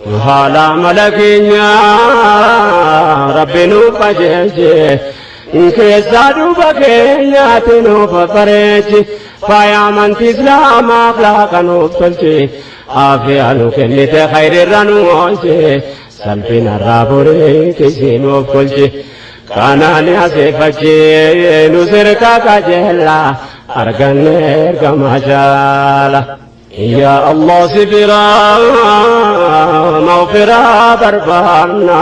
Haala amala keenya Rabbi nuuf qajeelche, keessaa duuba keenyaatti nuuf bareechi, faaya amantii Islaamaa akhlaaqa nuuf tolche, aafiyaa nu kennite khayrirra nu oolche, salphinarraa boree tisii nuuf kolche. Kanaan aseeffachee nu sirka qajeella arganne ergama jaala. Yaa Allah, si biraa maghfiraa barbaanna,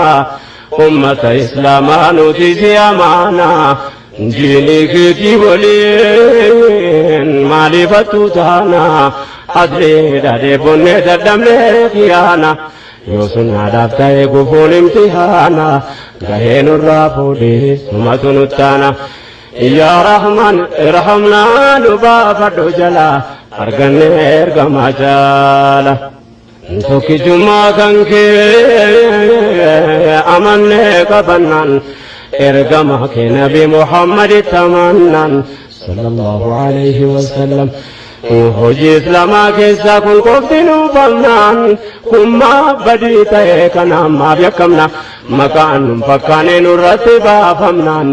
ummata Islaamaa nuti si amaana. Diinii keetii waliin maaliifattu taana? Adliidha dheebonnee dadhabnee khiyaana. Yoo sunnaadhaaf ta'e gufuun imtihaana, gahee nurraa fuudhee sumatu nuttaana. Yaa Rahman, irhamnaa, nu baafadhu jala arganne ergama jaala. Tokkichummaa kan kee amannee qabannaan, ergama kee Nabi Muhammaditti amannaan, sallallahu alayhi wasallam, hojii Islaamaa keessaa kun qofti nu bamnaan, kun maaf badii ta'e? Kanaan maaf yakkamna? Maqaan nun fakkaane nurratti baafamnaan,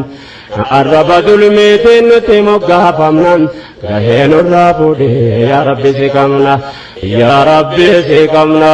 arraba zulmiitiin nutti moggaafamnaan, gahee nurraa fuudhee, yaa Rabbi si qabna, yaa Rabbi si qabna.